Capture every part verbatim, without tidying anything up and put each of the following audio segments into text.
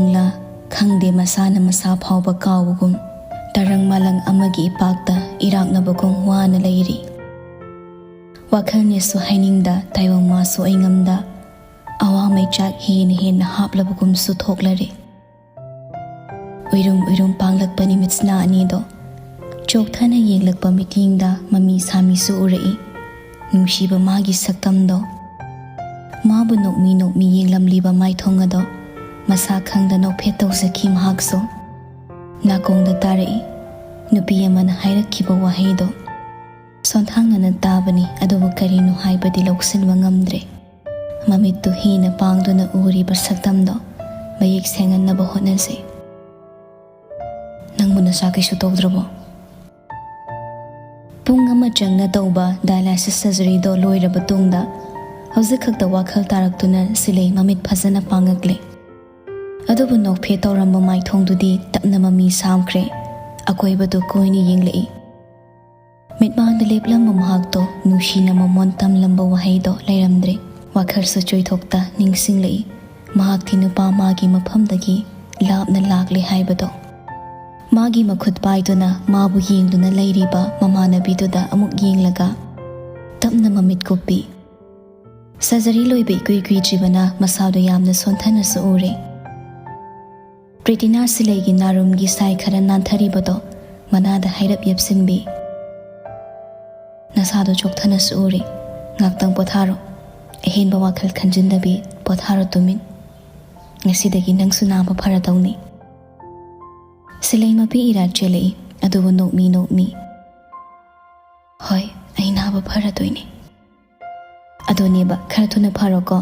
ꯂꯥ ꯈꯪꯗꯦ, ꯃꯁꯥꯅ ꯃꯁꯥ ꯐꯥꯎꯕ ꯀꯥꯎꯕꯒꯨꯝ, ꯇꯔꯪ ꯃꯥꯂꯪ ꯑꯃꯒꯤ ꯏꯄꯥꯛꯇ ꯏꯔꯥꯛꯅꯕꯒꯨꯝ ꯋꯥꯅ ꯂꯩꯔꯤ꯫ ꯋꯥꯈꯜꯅꯦꯁꯨ ꯍꯥꯏꯅꯤꯡꯗ, ꯇꯥꯏꯕꯪ ꯃꯥꯁꯨ ꯑꯩꯉꯝꯗ, ꯑꯋꯥ ꯃꯩꯆꯥꯛ ꯍꯦꯟꯅ ꯍꯦꯟꯅ ꯍꯥꯞꯂꯕꯒꯨꯝꯁꯨ ꯊꯣꯛꯂꯔꯦ꯫ ꯎꯏꯔꯨꯝ ꯎꯏꯔꯨꯝ ꯄꯥꯡꯂꯛꯄ ꯅꯨꯃꯤꯠꯁꯤꯅ ꯑꯅꯤꯗꯣ ꯆꯣꯛꯊꯅ ꯌꯦꯡꯂꯛꯄ ꯃꯤꯠꯌꯦꯡꯗ ꯃꯃꯤ ꯁꯥꯃꯤꯁꯨ ꯎꯔꯛꯏ꯫ ꯅꯨꯡꯁꯤꯕ ꯃꯥꯒꯤ ꯁꯛꯇꯝꯗꯣ, ꯃꯥꯕꯨ ꯅꯣꯛꯃꯤ ꯅꯣꯛꯃꯤ ꯌꯦꯡꯂꯝꯂꯤꯕ ꯃꯥꯏꯊꯣꯡ ꯑꯗꯣ ꯃꯁꯥ ꯈꯪꯗ ꯅꯣꯛꯐꯦꯠ ꯇꯧꯖꯈꯤ ꯃꯍꯥꯛꯁꯨ꯫ ꯅꯥꯀꯣꯡꯗ ꯇꯥꯔꯛꯏ ꯅꯨꯄꯤ ꯑꯃꯅ ꯍꯥꯏꯔꯛꯈꯤꯕ ꯋꯥꯍꯩꯗꯣ꯫ ꯁꯣꯟꯊꯥꯡꯅꯅ ꯇꯥꯕꯅꯤ, ꯑꯗꯨꯕꯨ ꯀꯔꯤꯅꯣ ꯍꯥꯏꯕꯗꯤ ꯂꯧꯁꯤꯟꯕ ꯉꯝꯗ꯭ꯔꯦ꯫ ꯃꯃꯤꯠꯇꯨ ꯍꯦꯟꯅ ꯄꯥꯡꯗꯨꯅ ꯎꯔꯤꯕ ꯁꯛꯇꯝꯗꯣ ꯃꯌꯦꯛ ꯁꯦꯡꯍꯟꯅꯕ ꯍꯣꯠꯅꯁꯤ꯫ "ꯅꯪꯕꯨ ꯅꯁꯥ ꯀꯩꯁꯨ ꯇꯧꯗ꯭ꯔꯕꯣ?" ꯄꯨꯡ ꯑꯃ ꯆꯪꯅ ꯇꯧꯕ dialysis surgeryꯗꯣ ꯂꯣꯏꯔꯕ ꯇꯨꯡꯗ ꯍꯧꯖꯤꯛ ꯈꯛꯇ ꯋꯥꯈꯜ ꯇꯥꯔꯛꯇꯨꯅ ꯁꯤꯂꯩ ꯃꯃꯤꯠ ꯐꯖꯅ ꯄꯥꯡꯉꯛꯂꯦ꯫ ꯑꯗꯨꯕꯨ ꯅꯣꯛꯐꯦꯠ ꯇꯧꯔꯝꯕ ꯃꯥꯏꯊꯣꯡꯗꯨꯗꯤ ꯇꯞꯅ ꯃꯃꯤ ꯁꯥꯝꯈ꯭ꯔꯦ꯫ ꯑꯀꯣꯏꯕꯗꯨ ꯀꯣꯏꯅ ꯌꯦꯡꯂꯛꯏ꯫ ꯃꯤꯠꯃꯥꯡꯗ ꯂꯦꯞꯂꯝꯕ ꯃꯍꯥꯛꯇꯣ ꯅꯨꯡꯁꯤꯅ ꯃꯃꯣꯟ ꯇꯝꯂꯝꯕ ꯋꯥꯍꯩꯗꯣ ꯂꯩꯔꯝꯗ꯭ꯔꯦ꯫ ꯋꯥꯈꯜꯁꯨ ꯆꯣꯏꯊꯣꯛꯇ ꯅꯤꯡꯁꯤꯡꯂꯛꯏ꯫ ꯃꯍꯥꯛꯇꯤ ꯅꯨꯄꯥ ꯃꯥꯒꯤ ꯃꯐꯝꯗꯒꯤ ꯂꯥꯞꯅ ꯂꯥꯛꯂꯦ ꯍꯥꯏꯕꯗꯣ꯫ ꯃꯥꯒꯤ ꯃꯈꯨꯠ ꯄꯥꯏꯗꯨꯅ ꯃꯥꯕꯨ ꯌꯦꯡꯗꯨꯅ ꯂꯩꯔꯤꯕ ꯃꯃꯥꯟꯅꯕꯤꯗꯨꯗ ꯑꯃꯨꯛ ꯌꯦꯡꯂꯒ ꯇꯞꯅ ꯃꯃꯤꯠ ꯀꯨꯞꯄꯤ꯫ Surgery ꯂꯣꯏꯕ ꯏꯀꯨꯏ ꯀꯨꯏꯗ꯭ꯔꯤꯕꯅ ꯃꯁꯥꯗꯨ ꯌꯥꯝꯅ ꯁꯣꯟꯊꯅꯁꯨ ꯎꯔꯦ꯫ ꯄ꯭ꯔꯤꯇꯤꯅꯥ ꯁꯤꯂꯩꯒꯤ ꯅꯥꯔꯨꯝꯒꯤ ꯁꯥꯏ ꯈꯔ ꯅꯥꯟꯊꯔꯤꯕꯗꯣ ꯃꯅꯥꯗ ꯍꯥꯏꯔꯞ ꯌꯦꯞꯁꯤꯟꯕꯤ꯫ "ꯅꯁꯥꯗꯣ ꯆꯣꯛꯊꯅꯁꯨ ꯎꯔꯦ꯫ ꯉꯥꯛꯇꯪ ꯄꯣꯊꯥꯔꯣ꯫ ꯑꯍꯦꯟꯕ ꯋꯥꯈꯜ ꯈꯟꯖꯤꯟꯗꯕꯤ ꯄꯣꯊꯥꯔꯣ ꯇꯨꯃꯤꯟ꯫ ꯉꯁꯤꯗꯒꯤ ꯅꯪꯁꯨ ꯅꯥꯕ ꯐꯔꯗꯧꯅꯤ꯫" ꯁꯤꯂꯩ ꯃꯄꯤ ꯏꯔꯥꯠ ꯆꯦꯜꯂꯛꯏ, ꯑꯗꯨꯕꯨ ꯅꯣꯛꯃꯤ ꯅꯣꯛꯃꯤ꯫ "ꯍꯣꯏ, ꯑꯩ ꯅꯥꯕ ꯐꯔꯗꯣꯏꯅꯦ꯫ ꯑꯗꯨꯅꯦꯕ, ꯈꯔ ꯊꯨꯅ ꯐꯔꯣꯀꯣ,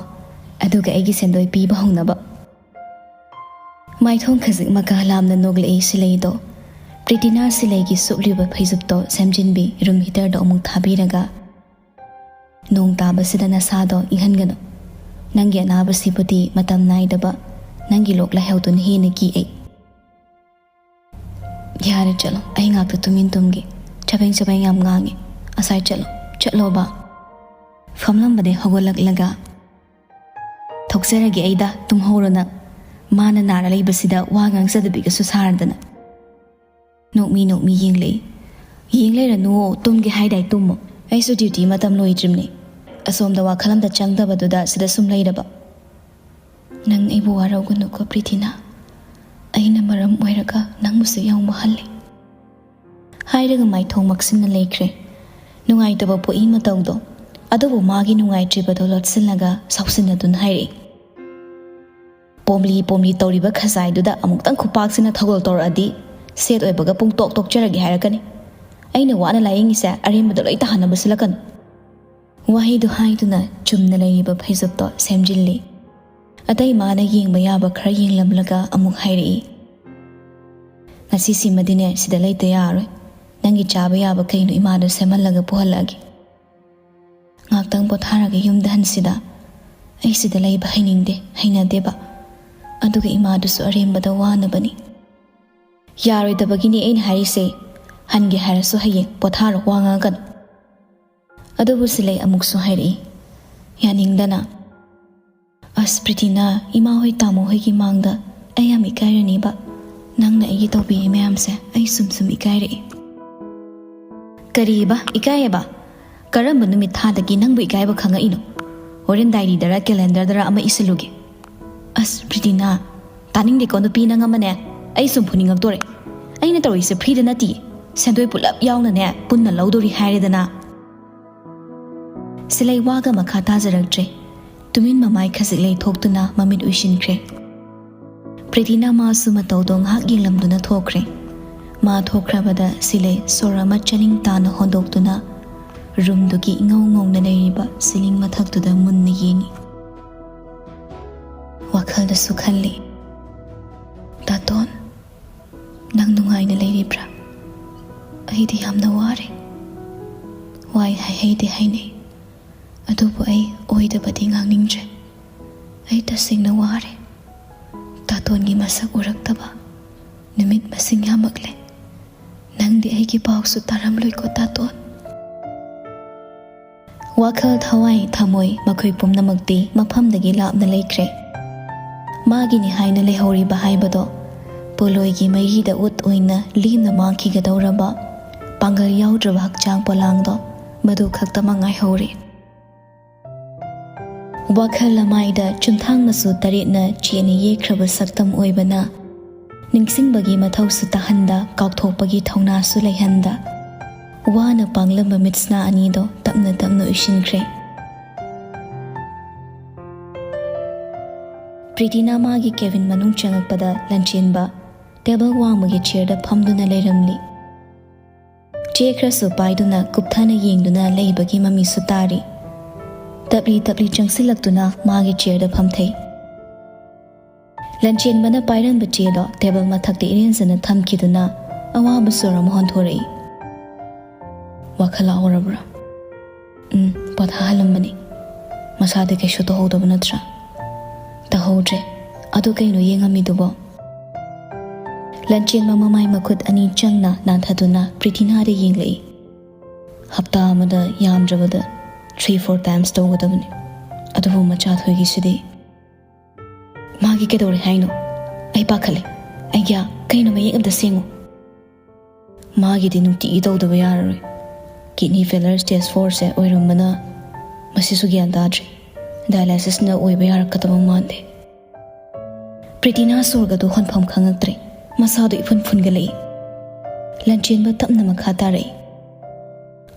ꯑꯗꯨꯒ ꯑꯩꯒꯤ ꯁꯦꯟꯗꯣꯏ ꯄꯤꯕ ꯍꯧꯅꯕ꯫" ꯃꯥꯏꯊꯣꯡ ꯈꯖꯤꯛ ꯃꯀꯥ ꯂꯥꯝꯅ ꯅꯣꯛꯂꯛꯏ ꯁꯤꯂꯩꯗꯣ꯫ ꯄ꯭ꯔꯤꯇꯤꯅꯥ ꯁꯤꯂꯩꯒꯤ ꯁꯨꯞꯂꯤꯕ ꯐꯩꯖꯨꯞꯇꯣ ꯁꯦꯝꯖꯤꯟꯕꯤ room heaterꯗꯣ ꯑꯃꯨꯛ ꯊꯥꯕꯤꯔꯒ, "ꯅꯣꯡ ꯇꯥꯕꯁꯤꯗ ꯅꯁꯥꯗꯣ ꯏꯪꯍꯟꯒꯅꯨ꯫ ꯅꯪꯒꯤ ꯑꯅꯥꯕꯁꯤꯕꯨꯗꯤ ꯃꯇꯝ ꯅꯥꯏꯗꯕ ꯅꯪꯒꯤ ꯂꯣꯛ ꯂꯥꯏꯍꯧꯗꯨꯅ ꯍꯦꯟꯅ ꯀꯤ ꯑꯩ꯫" "ꯌꯥꯔꯦ, ꯆꯠꯂꯣ, ꯑꯩ ꯉꯥꯛꯇ ꯇꯨꯃꯤꯟ ꯇꯨꯝꯒꯦ꯫ ꯆꯕꯦꯡ ꯆꯕꯦꯡ ꯌꯥꯝ ꯉꯥꯡꯉꯦ꯫ ꯑꯁꯥꯏ ꯆꯠꯂꯣ, ꯆꯠꯂꯣꯕ꯫" ꯐꯝꯂꯝꯕꯗꯩ ꯍꯧꯒꯠꯂꯛꯂꯒ, "ꯊꯣꯛꯆꯔꯒꯦ ꯑꯩꯗ, ꯇꯨꯝꯍꯧꯔꯣ ꯅꯪ꯫ ꯃꯥꯅ ꯅꯥꯔ ꯂꯩꯕꯁꯤꯗ ꯋꯥ ꯉꯥꯡꯖꯗꯕꯤꯒꯁꯨ ꯁꯥꯔꯗꯅ꯫ ꯅꯣꯛꯃꯤ ꯅꯣꯛꯃꯤ ꯌꯦꯡꯂꯛꯏ꯫ "ꯌꯦꯡ ꯂꯩꯔꯅꯨ, ꯇꯨꯝꯒꯦ ꯍꯥꯏꯗꯥꯏ ꯇꯨꯝꯃꯣ꯫ ꯑꯩꯁꯨ ꯗ꯭ꯌꯨꯇꯤ ꯃꯇꯝ ꯂꯣꯏꯗ꯭ꯔꯤꯕꯅꯦ꯫ ꯑꯁꯣꯝꯗ ꯋꯥꯈꯜ ꯑꯝꯇ ꯆꯪꯗꯕꯗꯨꯗ ꯁꯤꯗ ꯁꯨꯝ ꯂꯩꯔꯕ꯫ ꯅꯪ ꯑꯩꯕꯨ ꯋꯥꯔꯧꯒꯅꯨꯀꯣ ꯄ꯭ꯔꯤꯊꯤꯅꯥ꯫ ꯑꯩꯅ ꯃꯔꯝ ꯑꯣꯏꯔꯒ ꯅꯪꯕꯨꯁꯨ ꯌꯥꯝ ꯋꯥꯍꯜꯂꯦ"꯫ ꯍꯥꯏꯔꯒ ꯃꯥꯏꯊꯣꯡ ꯃꯛꯁꯤꯟꯅ ꯂꯩꯈ꯭ꯔꯦ꯫ ꯅꯨꯡꯉꯥꯏꯇꯕ ꯄꯣꯛꯏ ꯃꯇꯧꯗꯣ꯫ ꯑꯗꯨꯕꯨ ꯃꯥꯒꯤ ꯅꯨꯡꯉꯥꯏꯇ꯭ꯔꯤꯕꯗꯣ ꯂꯣꯠꯁꯤꯜꯂꯒ ꯁꯥꯎꯁꯤꯟꯅꯗꯨꯅ ꯍꯥꯏꯔꯛꯏ꯫ "ꯄꯣꯝꯂꯤ ꯄꯣꯝꯂꯤ ꯇꯧꯔꯤꯕ ꯈꯖꯥꯏꯗꯨꯗ ꯑꯃꯨꯛꯇꯪ ꯈꯨꯄꯥꯛꯁꯤꯅ ꯊꯧꯒꯜ ꯇꯧꯔꯛꯑꯗꯤ ꯁꯦꯠ ꯑꯣꯏꯕꯒ ꯄꯨꯡꯇꯣꯛ ꯇꯣꯛꯆꯔꯒꯦ ꯍꯥꯏꯔꯛꯀꯅꯤ꯫ ꯑꯩꯅ ꯋꯥꯅ ꯂꯥꯏꯌꯦꯡꯉꯤꯁꯦ ꯑꯔꯦꯝꯕꯗ ꯂꯣꯏ ꯇꯥꯍꯟꯅꯕ ꯁꯤꯜꯂꯛꯀꯅꯨ"꯫ ꯋꯥꯍꯩꯗꯨ ꯍꯥꯏꯗꯨꯅ ꯆꯨꯝꯅ ꯂꯩꯔꯤꯕ ꯐꯩꯖꯨꯞꯇꯣ ꯁꯦꯝꯖꯤꯜꯂꯤ꯫ ꯑꯇꯩ ꯃꯥꯅ ꯌꯦꯡꯕ ꯌꯥꯕ ꯈꯔ ꯌꯦꯡꯂꯝꯂꯒ ꯑꯃꯨꯛ ꯍꯥꯏꯔꯛꯏ꯫ "ꯉꯁꯤꯁꯤꯃꯗꯤꯅꯦ ꯁꯤꯗ ꯂꯩꯇ ꯌꯥꯔꯔꯣꯏ꯫ ꯅꯪꯒꯤ ꯆꯥꯕ ꯌꯥꯕ ꯀꯩꯅꯣ ꯏꯃꯥꯗ ꯁꯦꯝꯍꯜꯂꯒ ꯄꯨꯍꯜꯂꯛꯑꯒꯦ꯫ ꯉꯥꯛꯇꯪ ꯄꯣꯊꯥꯔꯒ ꯌꯨꯝꯗ ꯍꯟꯁꯤꯗ꯫ ꯑꯩ ꯁꯤꯗ ꯂꯩꯕ ꯍꯩꯅꯤꯡꯗꯦ, ꯍꯩꯅꯗꯦꯕ꯫ ꯑꯗꯨꯒ ꯏꯃꯥꯗꯨꯁꯨ ꯑꯔꯦꯝꯕꯗ ꯋꯥꯅꯕꯅꯤ"꯫ "ꯌꯥꯔꯣꯏꯗꯕꯒꯤꯅꯦ ꯑꯩꯅ ꯍꯥꯏꯔꯤꯁꯦ꯫ ꯍꯟꯒꯦ ꯍꯥꯏꯔꯁꯨ ꯍꯌꯦꯡ ꯄꯣꯊꯥꯔꯣ, ꯋꯥ ꯉꯥꯡꯒꯅꯨ"꯫ ꯑꯗꯨꯕꯨ ꯁꯤꯂꯩ ꯑꯃꯨꯛꯁꯨ ꯍꯥꯏꯔꯛꯏ, ꯌꯥꯅꯤꯡꯗꯅ꯫ "ꯑꯁ ꯄ꯭ꯔꯤꯇꯤꯅꯥ, ꯏꯃꯥ ꯍꯣꯏ ꯇꯥꯃꯣ ꯍꯣꯏꯒꯤ ꯃꯥꯡꯗ ꯑꯩ ꯌꯥꯝ ꯏꯀꯥꯏꯔꯅꯤꯕ꯫ ꯅꯪꯅ ꯑꯩꯒꯤ ꯇꯧꯕꯤꯔꯤ ꯃꯌꯥꯝꯁꯦ ꯑꯩ ꯁꯨꯝ ꯁꯨꯝ ꯏꯀꯥꯏꯔꯛꯏ"꯫ "ꯀꯔꯤꯕ ꯏꯀꯥꯏꯌꯦꯕ? ꯀꯔꯝꯕ ꯅꯨꯃꯤꯠ ꯊꯥꯗꯒꯤ ꯅꯪꯕꯨ ꯏꯀꯥꯏꯕ ꯈꯪꯉꯛꯏꯅꯣ? ꯍꯣꯔꯦꯟ ꯗꯥꯏꯔꯤꯗꯔ ꯀꯦꯂꯦꯟꯗꯔꯗꯔ ꯑꯃ ꯏꯁꯤꯜꯂꯨꯒꯦ"꯫ "ꯑꯁ ꯄ꯭ꯔꯤꯇꯤꯅꯥ, ꯇꯥꯅꯤꯡꯗꯦꯀꯣ ꯅꯨꯄꯤ ꯅꯪ ꯑꯃꯅꯦ꯫ ꯑꯩ ꯁꯨꯝ ꯐꯨꯅꯤꯡꯉꯛꯇꯣꯔꯦ꯫ ꯑꯩꯅ ꯇꯧꯔꯤꯁꯦ ꯐ꯭ꯔꯤꯗ ꯅꯠꯇꯤꯌꯦ, ꯁꯦꯟꯗꯣꯏ ꯄꯨꯂꯞ ꯌꯥꯎꯅꯅꯦ ꯄꯨꯟꯅ ꯂꯧꯗꯣꯔꯤ ꯍꯥꯏꯔꯦꯗꯅ"꯫ ꯁꯤꯂꯩ ꯋꯥꯒ ꯃꯈꯥ ꯇꯥꯖꯔꯛꯇ꯭ꯔꯦ꯫ ꯇꯨꯃꯤꯟ ꯃꯃꯥꯏ ꯈꯖꯤꯛ ꯂꯩꯊꯣꯛꯇꯨꯅ ꯃꯃꯤꯠ ꯎꯏꯁꯤꯟꯈ꯭ꯔꯦ꯫ ꯄ꯭ꯔꯤꯇꯤꯅ ꯃꯥꯁꯨ ꯃꯇꯧꯗꯣ ꯉꯥꯏꯍꯥꯛ ꯌꯦꯡꯂꯝꯗꯨꯅ ꯊꯣꯛꯈ꯭ꯔꯦ꯫ ꯃꯥ ꯊꯣꯛꯈ꯭ꯔꯕꯗ ꯁꯤꯂꯩ ꯁꯣꯔ ꯑꯃ ꯆꯅꯤꯡ ꯇꯥꯅ ꯍꯣꯟꯗꯣꯛꯇꯨꯅ ꯔꯨꯝꯗꯨꯒꯤ ꯏꯉꯧ ꯉꯧꯅ ꯂꯩꯔꯤꯕ ꯁꯤꯂꯤꯡ ꯃꯊꯛꯇꯨꯗ ꯃꯨꯟꯅ ꯌꯦꯡꯉꯤ꯫ ꯋꯥꯈꯜꯗꯁꯨ ꯈꯜꯂꯤ, "ꯇꯥꯇꯣꯟ, ꯅꯪ ꯅꯨꯡꯉꯥꯏꯅ ꯂꯩꯔꯤꯕ꯭ꯔꯥ? ꯑꯩꯗꯤ ꯌꯥꯝꯅ ꯋꯥꯔꯦ꯫ ꯋꯥꯏ ꯍꯥꯏꯍꯩꯗꯦ ꯍꯥꯏꯅꯩ, ꯑꯗꯨꯕꯨ ꯑꯩ ꯑꯣꯏꯗꯕꯗꯤ ꯉꯥꯡꯅꯤꯡꯗ꯭ꯔꯦ꯫ ꯑꯩ ꯇꯁꯦꯡꯅ ꯋꯥꯔꯦ꯫ ꯇꯥꯇꯣꯟꯒꯤ ꯃꯁꯛ ꯎꯔꯛꯇꯕ ꯅꯨꯃꯤꯠ ꯃꯁꯤꯡ ꯌꯥꯝꯃꯛꯂꯦ꯫ ꯅꯪꯗꯤ ꯑꯩꯒꯤ ꯄꯥꯎꯁꯨ ꯇꯥꯔꯝꯂꯣꯏꯀꯣ ꯇꯥꯇꯣꯟ"꯫ ꯋꯥꯈꯜ, ꯊꯋꯥꯏ, ꯊꯃꯣꯏ ꯃꯈꯣꯏ ꯄꯨꯝꯅꯃꯛꯇꯤ ꯃꯐꯝꯗꯒꯤ ꯂꯥꯞꯅ ꯂꯩꯈ꯭ꯔꯦ꯫ ꯃꯥꯒꯤꯅꯤ ꯍꯥꯏꯅ ꯂꯩꯍꯧꯔꯤꯕ ꯍꯥꯏꯕꯗꯣ, ꯄꯣꯂꯣꯏꯒꯤ ꯃꯩꯔꯤꯗ ꯎꯠ ꯑꯣꯏꯅ ꯂꯦꯝꯅ ꯃꯥꯡꯈꯤꯒꯗꯧꯔꯕ ꯄꯥꯡꯒꯜ ꯌꯥꯎꯗ꯭ꯔꯕ ꯍꯛꯆꯥꯡ ꯄꯣꯂꯥꯡꯗꯣ, ꯃꯗꯨ ꯈꯛꯇꯃꯛ ꯉꯥꯏꯍꯧꯔꯦ꯫ ꯋꯥꯈꯜ ꯂꯃꯥꯏꯗ ꯆꯨꯝꯊꯥꯡ ꯃꯆꯨ ꯇꯔꯦꯠꯅ ꯆꯦꯅ ꯌꯦꯛꯈ꯭ꯔꯕ ꯁꯛꯇꯝ ꯑꯣꯏꯕꯅ, ꯅꯤꯡꯁꯤꯡꯕꯒꯤ ꯃꯊꯧꯁꯨ ꯇꯥꯍꯟꯗ, ꯀꯥꯎꯊꯣꯛꯄꯒꯤ ꯊꯧꯅꯥꯁꯨ ꯂꯩꯍꯟꯗ, ꯋꯥꯅ ꯄꯥꯡꯂꯝꯕ ꯃꯤꯠꯁꯅꯥ ꯑꯅꯤꯗꯣ ꯇꯞꯅ ꯇꯞꯅ ꯎꯏꯁꯤꯟꯈ꯭ꯔꯦ꯫ ꯄ꯭ꯔꯤꯇꯤꯅꯥ ꯃꯥꯒꯤ ꯀꯦꯕꯤꯟ ꯃꯅꯨꯡ ꯆꯪꯉꯛꯄꯗ, ꯂꯟꯆꯦꯟꯕ ꯇꯦꯕꯜ ꯋꯥꯡꯃꯒꯤ ꯆꯤꯌꯔꯗ ꯐꯝꯗꯨꯅ ꯂꯩꯔꯝꯂꯤ꯫ ꯆꯦ ꯈꯔꯁꯨ ꯄꯥꯏꯗꯨꯅ ꯀꯨꯞꯊꯅ ꯌꯦꯡꯗꯨꯅ ꯂꯩꯕꯒꯤ ꯃꯃꯤꯁꯨ ꯇꯥꯔꯤ꯫ ꯇꯞꯂꯤ ꯇꯞꯂꯤ ꯆꯪꯁꯤꯜꯂꯛꯇꯨꯅ ꯃꯥꯒꯤ ꯆꯤꯌꯔꯗ ꯐꯝꯊꯩ꯫ ꯂꯟꯆꯦꯟꯕꯅ ꯄꯥꯏꯔꯝꯕ ꯆꯦꯗꯣ ꯇꯦꯕꯜ ꯃꯊꯛꯇ ꯏꯔꯦꯟꯖꯅ ꯊꯝꯈꯤꯗꯨꯅ ꯑꯋꯥꯕ ꯁꯣꯔ ꯑꯃ ꯍꯣꯟꯊꯣꯔꯛꯏ꯫ "ꯋꯥꯈꯜ ꯂꯥꯛꯍꯧꯔꯕ꯭ꯔꯥ?" "ꯎꯝ, ꯄꯣꯊꯥꯍꯜꯂꯝꯕꯅꯤ꯫ ꯃꯁꯥꯗꯤ ꯀꯩꯁꯨ ꯇꯧꯍꯧꯗꯕ ꯅꯠꯇ꯭ꯔꯥ?" "ꯇꯧꯍꯧꯗ꯭ꯔꯦ꯫ ꯑꯗꯨ ꯀꯩꯅꯣ ꯌꯦꯡꯉꯝꯃꯤꯗꯨꯕꯣ?" ꯂꯟꯆꯦꯟꯕ ꯃꯃꯥꯏ ꯃꯈꯨꯠ ꯑꯅꯤ ꯆꯪꯅ ꯅꯥꯟꯊꯗꯨꯅ ꯄ꯭ꯔꯤꯇꯤꯅꯥꯗ ꯌꯦꯡꯂꯛꯏ꯫ "ꯍꯞꯇꯥ ꯑꯃꯗ ꯌꯥꯝꯗ꯭ꯔꯕꯗ three four times ꯇꯧꯒꯗꯕꯅꯤ꯫ ꯑꯗꯨꯕꯨ ꯃꯆꯥꯊꯣꯏꯒꯤꯁꯤꯗꯤ꯫" "ꯃꯥꯒꯤ ꯀꯩꯗꯧꯔꯦ ꯍꯥꯏꯅꯣ? ꯑꯩ ꯄꯥꯈꯠꯂꯦ꯫ ꯑꯩꯒ꯭ꯌꯥ, ꯀꯩꯅꯣ, ꯃꯌꯦꯛ ꯑꯝꯇ ꯁꯦꯡꯉꯨ꯫" "ꯃꯥꯒꯤꯗꯤ ꯅꯨꯡꯇꯤꯒꯤ ꯇꯧꯗꯕ ꯌꯥꯔꯔꯣꯏ꯫ Kidney failure stage fourꯁꯦ ꯑꯣꯏꯔꯝꯕꯅ ꯃꯁꯤꯁꯨ ꯒ꯭ꯌꯥꯟ ꯇꯥꯗ꯭ꯔꯤ꯫ Dialysisꯅ ꯑꯣꯏꯕ ꯌꯥꯔꯛꯀꯗꯕ ꯃꯥꯟꯗꯦ꯫" ꯄ꯭ꯔꯤꯇꯤꯅꯥ ꯁꯣꯔꯒꯗꯨ ꯍꯣꯟꯐꯝ ꯈꯪꯉꯛꯇ꯭ꯔꯦ꯫ ꯃꯁꯥꯗꯨ ꯏꯐꯨꯟ ꯐꯨꯟꯒꯠꯂꯛꯏ꯫ ꯂꯟꯆꯦꯟꯕ ꯇꯞꯅ ꯃꯈꯥ ꯇꯥꯔꯛꯏ꯫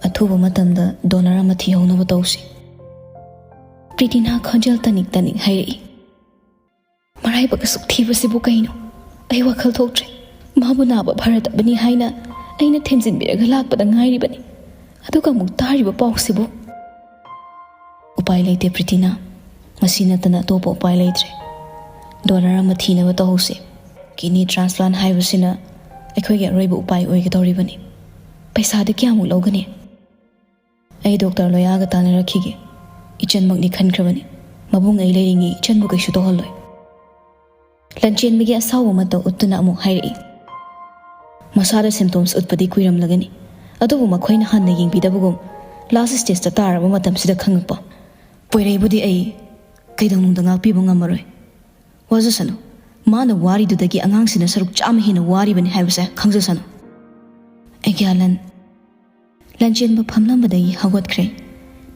"ꯑꯊꯨꯕ ꯃꯇꯝꯗ donor ꯑꯃ ꯊꯤꯍꯧꯅꯕ ꯇꯧꯁꯤ꯫" ꯄ꯭ꯔꯤꯇꯤꯅꯥ ꯈꯣꯟꯖꯦꯜ ꯇꯅꯤꯛ ꯇꯅꯤꯛ ꯍꯥꯏꯔꯛꯏ꯫ "ꯃꯔꯥꯏꯕꯛ ꯑꯁꯨꯛ ꯊꯤꯕꯁꯤꯕꯨ ꯀꯩꯅꯣ? ꯑꯩ ꯋꯥꯈꯜ ꯊꯣꯛꯇ꯭ꯔꯦ꯫ ꯃꯥꯕꯨ ꯅꯥꯕ ꯐꯔꯗꯕꯅꯤ ꯍꯥꯏꯅ ꯑꯩꯅ ꯊꯦꯝꯖꯤꯟꯕꯤꯔꯒ ꯂꯥꯛꯄꯗ ꯉꯥꯏꯔꯤꯕꯅꯤ꯫ ꯑꯗꯨꯒ ꯑꯃꯨꯛ ꯇꯥꯔꯤꯕ ꯄꯥꯎꯁꯤꯕꯨ꯫" "ꯎꯄꯥꯏ ꯂꯩꯇꯦ ꯄ꯭ꯔꯤꯇꯤꯅꯥ꯫ ꯃꯁꯤ ꯅꯠꯇꯅ ꯑꯇꯣꯞꯄ ꯎꯄꯥꯏ ꯂꯩꯇ꯭ꯔꯦ꯫ Donor ꯑꯃ ꯊꯤꯅꯕ ꯇꯧꯍꯧꯁꯦ꯫ Kidney transplant ꯍꯥꯏꯕꯁꯤꯅ ꯑꯩꯈꯣꯏꯒꯤ ꯑꯔꯣꯏꯕ ꯎꯄꯥꯏ ꯑꯣꯏꯒꯗꯧꯔꯤꯕꯅꯤ꯫" "ꯄꯩꯁꯥꯗꯤ ꯀꯌꯥꯃꯨꯛ ꯂꯧꯒꯅꯤ?" "ꯑꯩ ꯗꯣꯛꯇꯔ ꯂꯣꯌꯥꯒ ꯇꯥꯟꯅꯔꯛꯈꯤꯒꯦ꯫ ꯏꯆꯟꯃꯛꯅꯤ ꯈꯟꯈ꯭ꯔꯕꯅꯤ꯫ ꯃꯕꯨꯡ ꯑꯩ ꯂꯩꯔꯤꯉꯩ ꯏꯆꯟꯕꯨ ꯀꯩꯁꯨ ꯇꯧꯍꯜꯂꯣꯏ꯫" ꯂꯟꯆꯦꯟꯕꯒꯤ ꯑꯁꯥꯎꯕ ꯃꯇꯧ ꯎꯠꯇꯨꯅ ꯑꯃꯨꯛ ꯍꯥꯏꯔꯛꯏ꯫ "ꯃꯁꯥꯗ symptoms ꯎꯠꯄꯗꯤ ꯀꯨꯏꯔꯝꯂꯒꯅꯤ, ꯑꯗꯨꯕꯨ ꯃꯈꯣꯏꯅ ꯍꯥꯟꯅ ꯌꯦꯡꯕꯤꯗꯕꯒꯨꯝ last stageꯇ ꯇꯥꯔꯕ ꯃꯇꯝꯁꯤꯗ ꯈꯪꯉꯛꯄ꯫ ꯄꯣꯏꯔꯩꯕꯨꯗꯤ ꯑꯩ ꯀꯩꯗꯧꯅꯨꯡꯗ ꯉꯥꯛꯄꯤꯕ ꯉꯝꯃꯔꯣꯏ꯫ ꯋꯥꯖꯁꯅꯨ꯫ ꯃꯥꯅ ꯋꯥꯔꯤꯗꯨꯗꯒꯤ ꯑꯉꯥꯡꯁꯤꯅ ꯁꯔꯨꯛ ꯆꯥꯝꯃ ꯍꯦꯟꯅ ꯋꯥꯔꯤꯕꯅꯤ ꯍꯥꯏꯕꯁꯦ ꯈꯪꯖꯁꯅꯨ꯫ ꯑꯩꯒ꯭ꯌꯥꯂꯟ ꯂꯟꯆꯦꯟꯕ ꯐꯝꯂꯝꯕꯗꯒꯤ ꯍꯧꯒꯠꯈ꯭ꯔꯦ꯫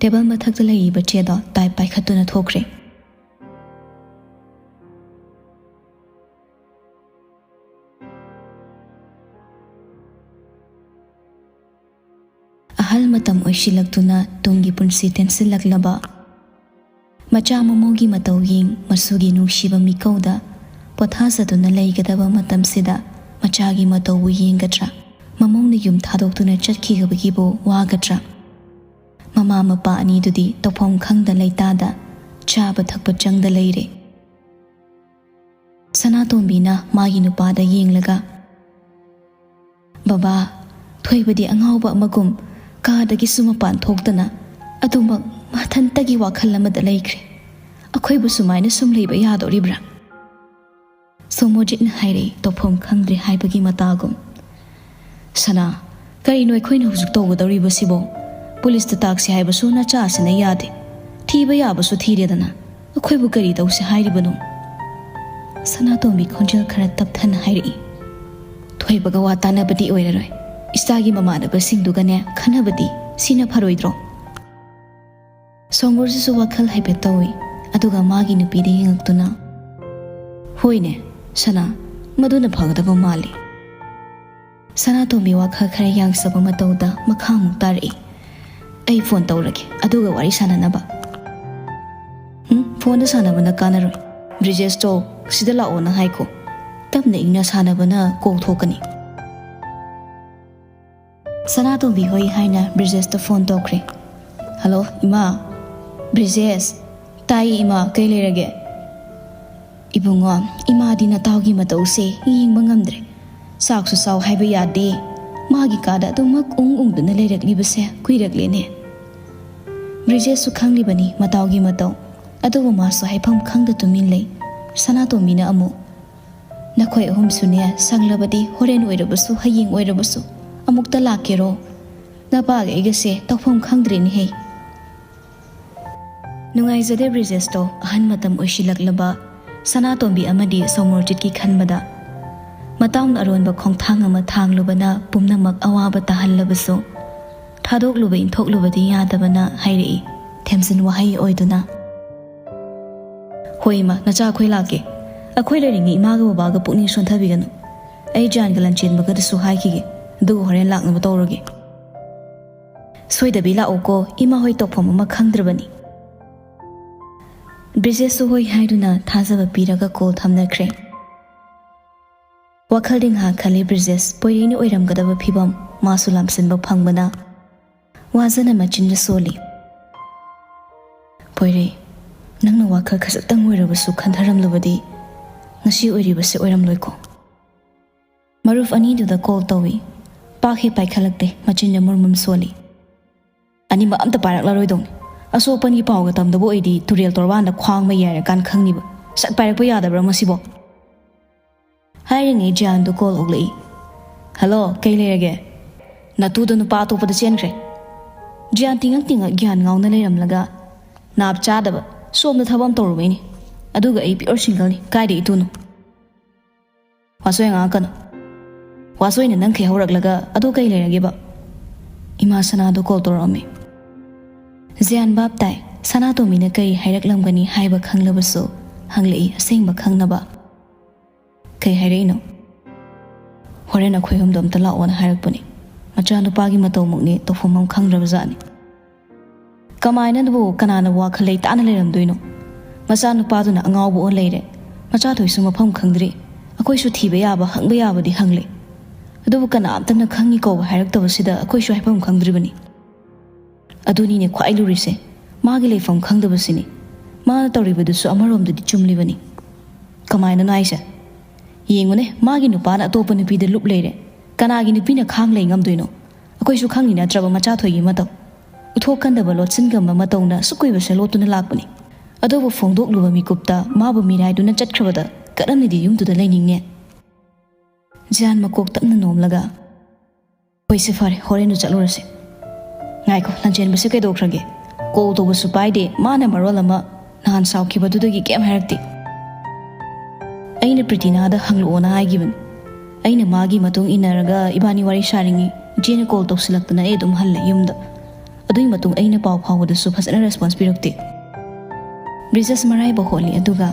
ꯇꯦꯕꯜ ꯃꯊꯛꯇ ꯂꯩꯔꯤꯕ ꯆꯦꯗꯣ ꯇꯥꯏꯞ ꯄꯥꯏꯈꯠꯇꯨꯅ ꯊꯣꯛꯈ꯭ꯔꯦ꯫ ꯑꯍꯜ ꯃꯇꯝ ꯑꯣꯏꯁꯤꯜꯂꯛꯇꯨꯅ ꯇꯨꯡꯒꯤ ꯄꯨꯟꯁꯤ ꯇꯦꯟꯁꯤꯜꯂꯛꯂꯕ ꯃꯆꯥ ꯃꯃꯧꯒꯤ ꯃꯇꯧ ꯌꯦꯡ ꯃꯁꯨꯒꯤ ꯅꯨꯡꯁꯤꯕ ꯃꯤꯀꯧꯗ ꯄꯣꯊꯥꯖꯗꯨꯅ ꯂꯩꯒꯗꯕ ꯃꯇꯝꯁꯤꯗ ꯃꯆꯥꯒꯤ ꯃꯇꯧꯕꯨ ꯌꯦꯡꯒꯗ꯭ꯔꯥ? ꯃꯃꯧꯅ ꯌꯨꯝ ꯊꯥꯗꯣꯛꯇꯨꯅ ꯆꯠꯈꯤꯕꯒꯤꯕꯨ ꯋꯥꯒꯗ꯭ꯔꯥ? ꯃꯃꯥ ꯃꯄꯥ ꯑꯅꯤꯗꯨꯗꯤ ꯇꯧꯐꯝ ꯈꯪꯗ ꯂꯩꯇꯥꯗ ꯆꯥꯕ ꯊꯛꯄ ꯆꯪꯗ ꯂꯩꯔꯦ꯫ ꯁꯅꯥꯇꯣꯝꯕꯤꯅ ꯃꯥꯒꯤ ꯅꯨꯄꯥꯗ ꯌꯦꯡꯂꯒ, "ꯕꯕꯥ, ꯊꯣꯏꯕꯗꯤ ꯑꯉꯥꯎꯕ ꯑꯃꯒꯨꯝ ꯀꯥꯗꯒꯤꯁꯨ ꯃꯄꯥꯟ ꯊꯣꯛꯇꯅ ꯑꯗꯨꯃꯛ ꯃꯊꯟꯇꯒꯤ ꯋꯥꯈꯜ ꯑꯃꯗ ꯂꯩꯈ꯭ꯔꯦ꯫ ꯑꯩꯈꯣꯏꯕꯨ ꯁꯨꯃꯥꯏꯅ ꯁꯨꯝ ꯂꯩꯕ ꯌꯥꯗꯣꯔꯤꯕ꯭ꯔꯥ?" ꯁꯣꯃꯣꯖꯤꯠꯅ ꯍꯥꯏꯔꯛꯏ, ꯇꯧꯐꯝ ꯈꯪꯗ꯭ꯔꯦ ꯍꯥꯏꯕꯒꯤ ꯃꯇꯥꯒꯨꯝ꯫ "ꯁꯅꯥ, ꯀꯔꯤꯅꯣ ꯑꯩꯈꯣꯏꯅ ꯍꯧꯖꯤꯛ ꯇꯧꯒꯗꯧꯔꯤꯕꯁꯤꯕꯣ? ꯄꯨꯂꯤꯁꯇ ꯇꯥꯛꯁꯤ ꯍꯥꯏꯕꯁꯨ ꯅꯆꯥꯁꯤꯅ ꯌꯥꯗꯦ꯫ ꯊꯤꯕ ꯌꯥꯕꯁꯨ ꯊꯤꯔꯦꯗꯅ꯫ ꯑꯩꯈꯣꯏꯕꯨ ꯀꯔꯤ ꯇꯧꯁꯤ ꯍꯥꯏꯔꯤꯕꯅꯣ?" ꯁꯅꯥꯇꯣꯝꯕꯤ ꯈꯣꯟꯖꯦꯜ ꯈꯔ ꯇꯞꯊꯅ ꯍꯥꯏꯔꯛꯏ꯫ "ꯊꯣꯏꯕꯒ ꯋꯥ ꯇꯥꯅꯕꯗꯤ ꯑꯣꯏꯔꯔꯣꯏ꯫ ꯏꯆꯥꯒꯤ ꯃꯃꯥꯟꯅꯕꯁꯤꯡꯗꯨꯒꯅꯦ ꯈꯟꯅꯕꯗꯤ ꯁꯤꯅ ꯐꯔꯣꯏꯗ꯭ꯔꯣ?" ꯁꯣꯃꯣꯔꯖꯤꯠꯁꯨ ꯋꯥꯈꯜ ꯍꯥꯏꯐꯦꯠ ꯇꯧꯏ, ꯑꯗꯨꯒ ꯃꯥꯒꯤ ꯅꯨꯄꯤꯗ ꯌꯦꯡꯉꯛꯇꯨꯅ, "ꯍꯣꯏꯅꯦ, ꯁꯅꯥ, ꯃꯗꯨꯅ ꯐꯒꯗꯕ ꯃꯥꯜꯂꯤ꯫" ꯁꯅꯥꯇꯣꯝꯕꯤ ꯋꯥꯈꯜ ꯈꯔ ꯌꯥꯡꯖꯕ ꯃꯇꯧꯗ ꯃꯈꯥ ꯑꯃꯨꯛ ꯇꯥꯔꯛꯏ, "ꯑꯩ ꯐꯣꯟ ꯇꯧꯔꯒꯦ, ꯑꯗꯨꯒ ꯋꯥꯔꯤ ꯁꯥꯟꯅꯅꯕ꯫" "ꯎꯝ, ꯐꯣꯟꯗ ꯁꯥꯟꯅꯕꯅ ꯀꯥꯟꯅꯔꯣꯏ꯫ ꯕ꯭ꯔꯤꯖꯦꯁꯇꯣ ꯁꯤꯗ ꯂꯥꯛꯑꯣꯅ ꯍꯥꯏꯈꯣ꯫ ꯇꯞꯅ ꯏꯪꯅ ꯁꯥꯟꯅꯕꯅ ꯀꯣꯛ ꯊꯣꯛꯀꯅꯤ꯫" ꯁꯅꯥꯇꯣꯝꯕꯤ ꯍꯣꯏ ꯍꯥꯏꯅ ꯕ꯭ꯔꯤꯖꯦꯁꯇ ꯐꯣꯟ ꯇꯧꯈ꯭ꯔꯦ꯫ "ꯍꯜꯂꯣ, ꯏꯃꯥ꯫" "ꯕ꯭ꯔꯤꯖꯦꯁ!" "ꯇꯥꯏ, ꯏꯃꯥ, ꯀꯩ ꯂꯩꯔꯒꯦ?" "ꯏꯕꯨꯡꯉꯣ, ꯏꯃꯥꯗꯤ ꯅꯇꯥꯎꯒꯤ ꯃꯇꯧꯁꯦ ꯌꯦꯡꯕ ꯉꯝꯗ꯭ꯔꯦ꯫ ꯆꯥꯛꯁꯨ ꯆꯥꯎ ꯍꯥꯏꯕ ꯌꯥꯗꯦ꯫ ꯃꯥꯒꯤ ꯀꯥꯗ ꯑꯗꯨꯃꯛ ꯎꯪ ꯎꯪꯗꯨꯅ ꯂꯩꯔꯛꯂꯤꯕꯁꯦ ꯀꯨꯏꯔꯛꯂꯦꯅꯦ꯫" ꯕ꯭ꯔꯤꯖꯦꯁꯁꯨ ꯈꯪꯂꯤꯕꯅꯤ ꯃꯇꯥꯎꯒꯤ ꯃꯇꯧ, ꯑꯗꯨꯕꯨ ꯃꯥꯁꯨ ꯍꯥꯏꯐꯝ ꯈꯪꯗ ꯇꯨꯃꯤꯟ ꯂꯩ꯫ ꯁꯅꯥꯇꯣꯝꯕꯤꯅ ꯑꯃꯨꯛ, "ꯅꯈꯣꯏ ꯑꯍꯨꯝꯁꯨꯅꯦ, ꯁꯪꯂꯕꯗꯤ ꯍꯣꯔꯦꯟ ꯑꯣꯏꯔꯕꯁꯨ, ꯍꯌꯦꯡ ꯑꯣꯏꯔꯕꯁꯨ ꯑꯃꯨꯛꯇ ꯂꯥꯛꯀꯦꯔꯣ? ꯅꯄꯥꯒ ꯑꯩꯒꯁꯦ ꯇꯧꯐꯝ ꯈꯪꯗ꯭ꯔꯦꯅꯦꯍꯦ꯫" ꯅꯨꯡꯉꯥꯏꯖꯗꯦ ꯕ꯭ꯔꯤꯖꯦꯁꯇꯣ, ꯑꯍꯟ ꯃꯇꯝ ꯑꯣꯏꯁꯤꯜꯂꯛꯂꯕ ꯁꯅꯥꯇꯣꯝꯕꯤ ꯑꯃꯗꯤ ꯁꯣꯃꯣꯔꯖꯤꯠꯀꯤ ꯈꯟꯕꯗ ꯃꯇꯥꯎꯅ ꯑꯔꯣꯟꯕ ꯈꯣꯡꯊꯥꯡ ꯑꯃ ꯊꯥꯡꯂꯨꯕꯅ ꯄꯨꯝꯅꯃꯛ ꯑꯋꯥꯕ ꯇꯥꯍꯜꯂꯕꯁꯨ, ꯊꯥꯗꯣꯛꯂꯨꯕ ꯏꯟꯊꯣꯛꯂꯨꯕꯗꯤ ꯌꯥꯗꯕꯅ ꯍꯥꯏꯔꯛꯏ, ꯊꯦꯝꯖꯤꯟ ꯋꯥꯍꯩ ꯑꯣꯏꯗꯨꯅ꯫ "ꯍꯣꯏ ꯏꯃꯥ, ꯅꯆꯥ ꯑꯩꯈꯣꯏ ꯂꯥꯛꯀꯦ꯫ ꯑꯩꯈꯣꯏ ꯂꯩꯔꯤꯉꯩ ꯏꯃꯥꯒ ꯕꯕꯥꯒ ꯄꯨꯛꯅꯤꯡ ꯁꯣꯟꯊꯕꯤꯒꯅꯨ꯫ ꯑꯩ ꯖꯥꯟꯒ ꯂꯟꯆꯦꯟꯕꯒꯗꯨꯁꯨ ꯍꯥꯏꯈꯤꯒꯦ, ꯑꯗꯨꯒ ꯍꯣꯔꯦꯟ ꯂꯥꯛꯅꯕ ꯇꯧꯔꯒꯦ꯫ ꯁꯣꯏꯗꯕꯤ ꯂꯥꯛꯎꯀꯣ, ꯏꯃꯥ ꯍꯣꯏ ꯇꯧꯐꯝ ꯑꯃ ꯈꯪꯗ꯭ꯔꯕꯅꯤ꯫" ꯕ꯭ꯔꯤꯖꯦꯁꯁꯨ ꯍꯣꯏ ꯍꯥꯏꯗꯨꯅ ꯊꯥꯖꯕ ꯄꯤꯔꯒ ꯀꯣꯜ ꯊꯝꯅꯈ꯭ꯔꯦ꯫ ꯋꯥꯈꯜꯗꯤ ꯉꯥꯏꯍꯥꯛ ꯈꯜꯂꯤ ꯕ꯭ꯔꯤꯖꯦꯁ, ꯄꯣꯏꯔꯩꯅ ꯑꯣꯏꯔꯝꯒꯗꯕ ꯐꯤꯕꯝ ꯃꯥꯁꯨ ꯂꯥꯝꯁꯤꯟꯕ ꯐꯪꯕꯅ꯫ ꯋꯥꯖꯅ ꯃꯆꯤꯟꯗ ꯁꯣꯜꯂꯤ꯫ "ꯄꯣꯏꯔꯩ, ꯅꯪꯅ ꯋꯥꯈꯜ ꯈꯖꯤꯛꯇꯪ ꯑꯣꯏꯔꯕꯁꯨ ꯈꯟꯊꯔꯝꯂꯕꯗꯤ ꯉꯁꯤ ꯑꯣꯏꯔꯤꯕꯁꯦ ꯑꯣꯏꯔꯝꯂꯣꯏꯀꯣ꯫" ꯃꯔꯨꯞ ꯑꯅꯤꯗꯨꯗ ꯀꯣꯜ ꯇꯧꯏ꯫ ꯄꯥꯛ ꯍꯦꯛ ꯄꯥꯏꯈꯠꯂꯛꯇꯦ, ꯃꯆꯤꯟꯗ ꯃꯨꯔꯃꯨꯝ ꯁꯣꯜꯂꯤ꯫ "ꯑꯅꯤꯃꯛ ꯑꯝꯇ ꯄꯥꯏꯔꯛꯂꯔꯣꯏꯗꯧꯅꯤ꯫ ꯑꯁꯣꯛ ꯑꯄꯟꯒꯤ ꯄꯥꯎꯒ ꯇꯝꯗꯕ ꯑꯣꯏꯗꯤ ꯇꯨꯔꯦꯜ ꯇꯣꯔꯕꯥꯟꯗ ꯈ꯭ꯋꯥꯡ ꯃꯩ ꯌꯥꯏꯔꯀꯥꯟ ꯈꯪꯅꯤꯕ꯫ ꯁꯠ ꯄꯥꯏꯔꯛꯄ ꯌꯥꯗꯕ꯭ꯔꯥ ꯃꯁꯤꯕꯣ?" ꯍꯥꯏꯔꯤꯉꯩ ꯖꯤꯌꯥꯟꯗꯨ ꯀꯣꯜ ꯑꯣꯛꯂꯛꯏ꯫ "ꯍꯜꯂꯣ, ꯀꯩ ꯂꯩꯔꯒꯦ? ꯅꯇꯨꯗꯣ ꯅꯨꯄꯥ ꯑꯇꯣꯞꯄꯗ ꯆꯦꯟꯈ꯭ꯔꯦ꯫" ꯖꯤꯌꯥꯟ ꯇꯤꯡꯉꯛ ꯇꯤꯡꯉꯛ ꯒ꯭ꯌꯥꯟ ꯉꯥꯎꯅ ꯂꯩꯔꯝꯂꯒ, "ꯅꯥꯞ ꯆꯥꯗꯕ, ꯁꯣꯝꯗ ꯊꯕꯛ ꯑꯃ ꯇꯧꯔꯨꯕꯩꯅꯤ꯫ ꯑꯗꯨꯒ ꯑꯩ ꯄꯤꯌꯣꯔ ꯁꯤꯡꯒꯜꯅꯤ, ꯀꯥꯏꯗ ꯏꯇꯨꯅꯣ?" "ꯋꯥꯆꯣꯏ ꯉꯥꯡꯉꯛꯀꯅꯨ꯫ ꯋꯥꯆꯣꯏꯅ ꯅꯪ ꯈꯩ ꯍꯧꯔꯛꯂꯒ ꯑꯗꯨ ꯀꯩ ꯂꯩꯔꯒꯦꯕ?" ꯏꯃꯥ ꯁꯅꯥꯗꯣ ꯀꯣꯜ ꯇꯧꯔꯛꯑꯝꯃꯤ꯫ ꯖꯤꯌꯥꯟ ꯚꯥꯞ ꯇꯥꯏ, ꯁꯅꯥꯇꯣꯝꯕꯤꯅ ꯀꯔꯤ ꯍꯥꯏꯔꯛꯂꯝꯒꯅꯤ ꯍꯥꯏꯕ ꯈꯪꯂꯕꯁꯨ ꯍꯪꯂꯛꯏ ꯑꯁꯦꯡꯕ ꯈꯪꯅꯕ꯫ "ꯀꯩ ꯍꯥꯏꯔꯛꯏꯅꯣ?" "ꯍꯣꯔꯦꯟ ꯑꯩꯈꯣꯏ ꯑꯍꯨꯝꯗꯣ ꯑꯝꯇ ꯂꯥꯛꯑꯣꯅ ꯍꯥꯏꯔꯛꯄꯅꯤ꯫ ꯃꯆꯥꯅꯨꯄꯥꯒꯤ ꯃꯇꯧꯃꯛꯅꯦ, ꯇꯧꯐꯝ ꯑꯃ ꯈꯪꯗ꯭ꯔꯕꯖꯥꯠꯅꯤ꯫ ꯀꯃꯥꯏꯅꯕꯨ ꯀꯅꯥꯅ ꯋꯥꯈꯜ ꯂꯩꯇꯥꯅ ꯂꯩꯔꯝꯗꯣꯏꯅꯣ? ꯃꯆꯥꯅꯨꯄꯥꯗꯨꯅ ꯑꯉꯥꯎꯕ ꯑꯣꯟ ꯂꯩꯔꯦ꯫ ꯃꯆꯥꯊꯣꯏꯁꯨ ꯃꯐꯝ ꯈꯪꯗ꯭ꯔꯤ꯫ ꯑꯩꯈꯣꯏꯁꯨ ꯊꯤꯕ ꯌꯥꯕ, ꯍꯪꯕ ꯌꯥꯕꯗꯤ ꯍꯪꯂꯦ꯫ ꯑꯗꯨꯕꯨ ꯀꯅꯥꯝꯇꯅ ꯈꯪꯉꯤ ꯀꯧꯕ ꯍꯥꯏꯔꯛꯇꯕꯁꯤꯗ ꯑꯩꯈꯣꯏꯁꯨ ꯍꯥꯏꯐꯝ ꯈꯪꯗ꯭ꯔꯤꯕꯅꯤ꯫" "ꯑꯗꯨꯅꯤꯅꯦ ꯈ꯭ꯋꯥꯏ ꯂꯨꯔꯤꯁꯦ, ꯃꯥꯒꯤ ꯂꯩꯐꯝ ꯈꯪꯗꯕꯁꯤꯅꯤ꯫ ꯃꯥꯅ ꯇꯧꯔꯤꯕꯗꯨꯁꯨ ꯑꯃꯔꯣꯝꯗꯗꯤ ꯆꯨꯝꯂꯤꯕꯅꯤ꯫" "ꯀꯃꯥꯏꯅꯅꯣ ꯍꯥꯏꯁꯦ?" "ꯌꯦꯡꯉꯨꯅꯦ, ꯃꯥꯒꯤ ꯅꯨꯄꯥꯅ ꯑꯇꯣꯞꯄ ꯅꯨꯄꯤꯗ ꯂꯨꯞ ꯂꯩꯔꯦ꯫ ꯀꯅꯥꯒꯤ ꯅꯨꯄꯤꯅ ꯈꯥꯡ ꯂꯩ ꯉꯝꯗꯣꯏꯅꯣ? ꯑꯩꯈꯣꯏꯁꯨ ꯈꯪꯉꯤ ꯅꯠꯇ꯭ꯔꯕ ꯃꯆꯥꯊꯣꯏꯒꯤ ꯃꯇꯧ꯫ ꯎꯠꯊꯣꯛꯀꯟꯗꯕ ꯂꯣꯠꯁꯤꯟꯒꯟꯕ ꯃꯇꯧꯅ ꯑꯁꯨꯛ ꯀꯨꯏꯕꯁꯦ ꯂꯣꯠꯇꯨꯅ ꯂꯥꯛꯄꯅꯤ꯫ ꯑꯗꯨꯕꯨ ꯐꯣꯡꯗꯣꯛꯂꯨꯕ ꯃꯤꯀꯨꯞꯇ ꯃꯥꯕꯨ ꯃꯤꯔꯥꯏꯗꯨꯅ ꯆꯠꯈ꯭ꯔꯕꯗ ꯀꯔꯝꯅꯗꯤ ꯌꯨꯝꯗꯨꯗ ꯂꯩꯅꯤꯡꯉꯦ?" ꯖꯤꯌꯥꯟ ꯃꯀꯣꯛ ꯇꯞꯅ ꯅꯣꯝꯂꯒ, "ꯍꯣꯏꯁꯦ, ꯐꯔꯦ, ꯍꯣꯔꯦꯟꯗꯨ ꯆꯠꯂꯨꯔꯁꯦ꯫ ꯉꯥꯏꯈꯣ, ꯂꯟꯆꯦꯟꯕꯁꯦ ꯀꯩꯗꯧꯈ꯭ꯔꯒꯦ? ꯀꯣꯜ ꯇꯧꯕꯁꯨ ꯄꯥꯏꯗꯦ, ꯃꯥꯅ ꯃꯔꯣꯜ ꯑꯃ ꯅꯍꯥꯟ ꯁꯥꯎꯈꯤꯕꯗꯨꯗꯒꯤ ꯀꯩꯝ ꯍꯥꯏꯔꯛꯇꯦ꯫" ꯑꯩꯅ ꯄ꯭ꯔꯤꯇꯤꯅꯥꯗ ꯍꯪꯂꯛꯑꯣꯅ ꯍꯥꯏꯈꯤꯕꯅꯤ꯫ ꯑꯩꯅ ꯃꯥꯒꯤ ꯃꯇꯨꯡ ꯏꯟꯅꯔꯒ ꯏꯕꯥꯅꯤ ꯋꯥꯔꯤ ꯁꯥꯔꯤꯉꯩ ꯏꯆꯦꯅ ꯀꯣꯜ ꯇꯧꯁꯤꯜꯂꯛꯇꯅ ꯑꯩ ꯑꯗꯨꯝ ꯍꯜꯂꯦ ꯌꯨꯝꯗ꯫ ꯑꯗꯨꯒꯤ ꯃꯇꯨꯡ ꯑꯩꯅ ꯄꯥꯎ ꯐꯥꯎꯕꯗꯁꯨ ꯐꯖꯅ ꯔꯦꯁꯄꯣꯟꯁ ꯄꯤꯔꯛꯇꯦ꯫ ꯕ꯭ꯔꯤꯖꯦꯁ ꯃꯔꯥꯏꯕꯛ ꯍꯣꯠꯂꯤ꯫ ꯑꯗꯨꯒ